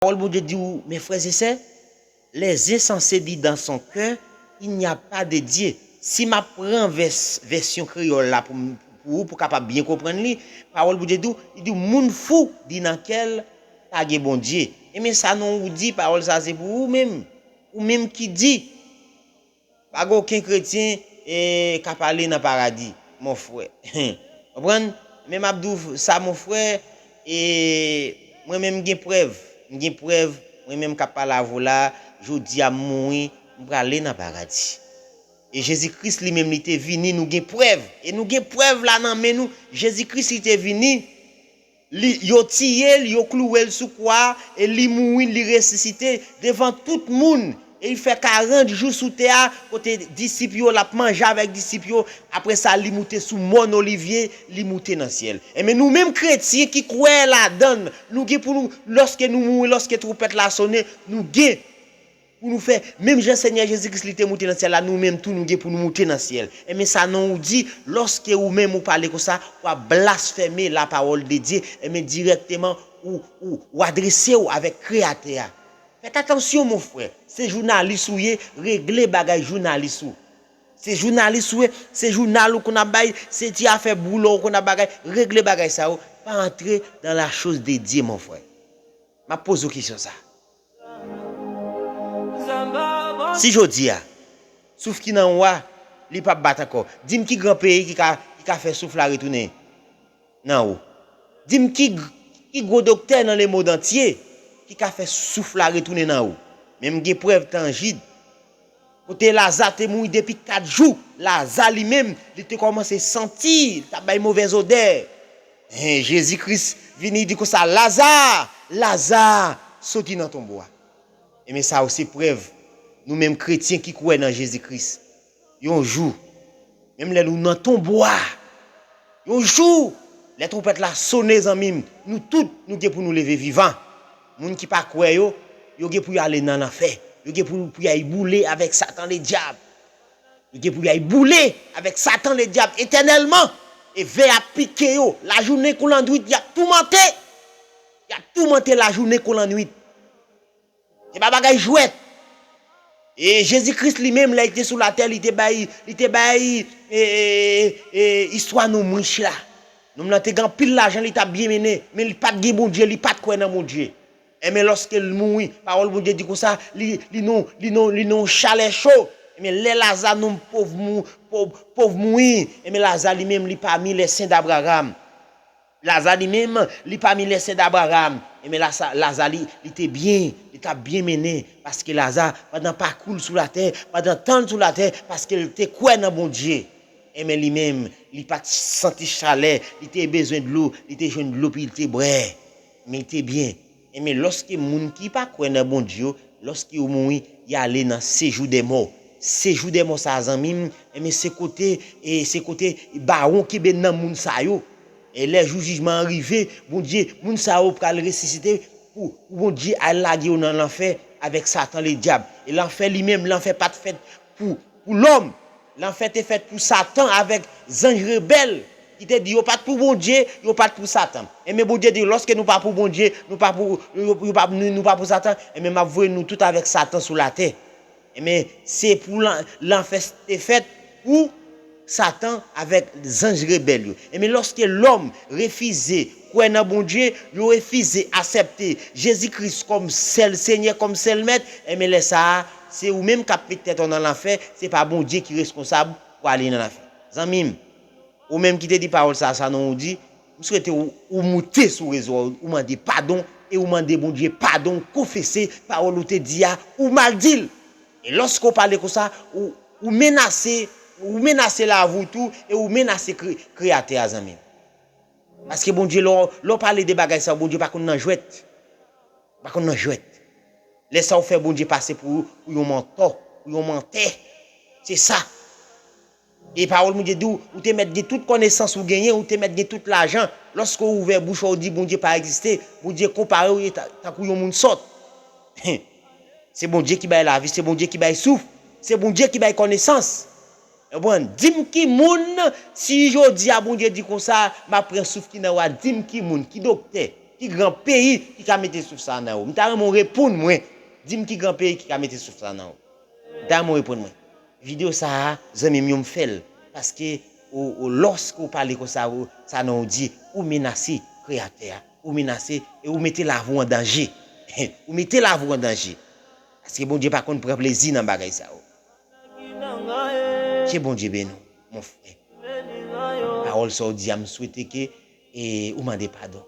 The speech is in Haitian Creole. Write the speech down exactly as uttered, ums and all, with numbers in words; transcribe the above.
Pawòl Bondye di w, mes frères et sœurs, les insensés disent dans son cœur, il n'y a pas de Dieu. Si m ap pran vès, vèsyon kreyòl la pou, m- pou ou, pou kapab byen konprann li, pawòl Bondye di w, li di w, moun fou di nan kè l, pa gen Bondye. Enben sa non ou di, pawòl sa se pou ou menm. Ou menm ki di, pa gen okenn kretyen e, k ap ale nan paradi, mon frè. Konprann? Men m ap di w sa, mon frè, e mwen menm m gen prèv. M gen prèv, mwen menm k ap pale avè w la, jodi a m mouri, m prale nan paradi. E Jezi Kris li menm li te vini, nou gen prèv. E nou gen prèv la nan men nou. Jezi Kris li te vini, li, yo tiye l, yo klouwe l sou kwa, e li mouri, li resisite devan tout moun. E li fè karant jou sou tè a, kote disip yo, l ap manje avèk disip yo. Apre sa, li moute sou mòn Olivye, li moute nan syèl. Enben, nou menm kretyen ki kwè ladan l, nou gen pou nou, lòske nou mouri, lòske twonpèt la sonnen, nou gen pou nou fè, menm jan Senyè Jezi Kris li te moute nan syèl la, nou menm tou nou gen pou nou moute nan syèl. Enben sa non ou di, lòske ou menm ou pale konsa, w ap blasfeme la parole de Dieu, enben dirèkteman ou, ou, ou adrese w avèk Kreyatè a. Fèt atansyon, mon frè. Se jounalis ou ye, regle bagay jounalis ou. Se jounalis ou ye, se jounal ou konn ap bay, se ti afè boulò ou konn ap bagay, regle bagay sa yo. Pa antre dans la chose de Dieu, mon frè. M ap poze w kesyon sa. Si jodi a, souf ki nan ou a, li p ap bat ankò, di m ki gran peyi ki ka, ki ka fè souf la retounen nan ou. Di m ki, ki gwo doktè nan lemond antye ki ka fè souf la retounen nan ou. Men m gen prèv tanjib. Kote Laza te mouri depi kat jou, Laza li menm, li te kòmanse santi, li t ap bay movèz odè. Hen, Jezi Kris vini, li di konsa, Laza, Laza, soti nan tonbo a. Enben sa yo se prèv, nou menm kretyen ki kwè nan Jezi Kris. Yon jou, menm lè nou nan tonbo a, yon jou, lè twonpèt la sonnen, zanmi m, nou tout, nou gen pou nou leve vivan. Moun ki pa kwè yo, yo gen pou y ale nan lanfè. Yo gen pou, pou y al boule avèk Satan ledyab. Yo gen pou y al boule avèk Satan ledyab etènèlman. E vè ap pike yo. Lajounen kou lannwit, y ap toumante. Y ap toumante lajounen kou lannwit. Se pa bagay jwèt. E Jezi Kris li menm, lè li te sou latè, li te bay, li te bay, e, e, e, e, istwa nou mwich la. Nonm lan te gen anpil lajan, li t ap byen mennen, men li pa t gen Bondye, li pa t kwè nan Bondye. Enben, lòske l mouri, pawòl Bondye di konsa, li, li nan, li nan, li nan yon chalè cho. Enben, lè Laza, nonm pòv, mou-, pòv, pòv mouri, enben, Laza li menm, li pami les saints d'Abraham. Laza li menm, li pami les saints d'Abraham. Enben, Laza, Laza li, li te byen, li t ap byen mennen, paske Laza, pandan pakou l sou latè, pandan tan l sou latè, paske l te kwè nan Bondye. Enben, li menm, li pa t santi chalè, li te bezwen dlo, li te jwenn dlo pou li te bwè. Men li te byen. Enben, lòske moun ki pa kwè nan Bondye yo, lòske yo mouri, y ale nan séjour des morts. Séjour des morts sa, zanmi m, enben, se kote, e, se kote bawon kenbe nanm moun sa yo. E lè jou jijman an rive, Bondye, moun sa yo pral resisite pou, pou Bondye al lage yo nan lanfè avèk Satan ledyab. E lanfè li menm, lanfè pa t fèt pou, pou lòm. Lanfè te fèt pou Satan avèk zanj rebèl ki te di yo pa t pou Bondye, yo pa t pou Satan. Enben, Bondye di, lòske nou pa pou Bondye, nou pa pou, yo, yo pa, nou, nou pa pou Satan, enben, m ap voye nou tout avèk Satan sou latè. Enben, se pou lan-, lanfè te fèt pou Satan avèk zanj rebèl yo. Enben, lòske lòm refize kwè nan Bondye, yo refize aksepte Jezi Kris kòm sèl Senyè, kòm sèl Mèt, enben, lè sa a, se ou menm k ap met tèt ou nan lanfè, se pa Bondye ki reskonsab pou ale nan lanfè. Zanmi m, ou menm ki te di pawòl sa, sa non ou di, m swete ou, ou moute sou rezo a, ou mande padon, e ou mande Bondye padon, ou konfese pawòl ou te di a, ou mal di l. E lòske w pale konsa, ou, ou menase, ou menase lavi w tou, e ou menase kre-, Kreyatè a, zanmi m. Paske Bondye, lè w, lè w pale de bagay sa yo, Bondye pa konn nan jwèt. Pa konn nan jwèt. Lè sa w fè Bondye pase pou, pou yon mantò, pou yon mantè. Se sa. E pawòl Bondye di w, ou te mèt gen tout konesans ou genyen, ou te mèt gen tout lajan. Lòske w ouvè bouch ou, ou di Bondye pa egziste, Bondye konpare w e ta-, tankou yon moun sòt. Se Bondye ki bay lavi, se Bondye ki bay souf, se Bondye ki bay konesans. Ou konprann? Di m ki moun, si jodi a Bondye di konsa, m ap pran souf ki nan ou a, di m ki moun, ki doktè, Ki gran peyi ki ka mete souf sa nan ou? M ta renmen w reponn mwen. Di m ki gran peyi ki ka mete souf sa nan ou. M ta renmen w reponn mwen. Videyo sa a, zanmi m yo, m fè l. Paske ou, ou, lòske ou pale konsa, ou, sa nan ou di, ou menase Kreyatè a. Ou menase e ou mete lavi w an danje. Ou mete lavi w an danje. Paske Bondye pa konn pran plezi nan bagay sa yo. Ke Bondye beni w, mon frè. Pawòl sa w di a, m swete ke e, ou mande padon.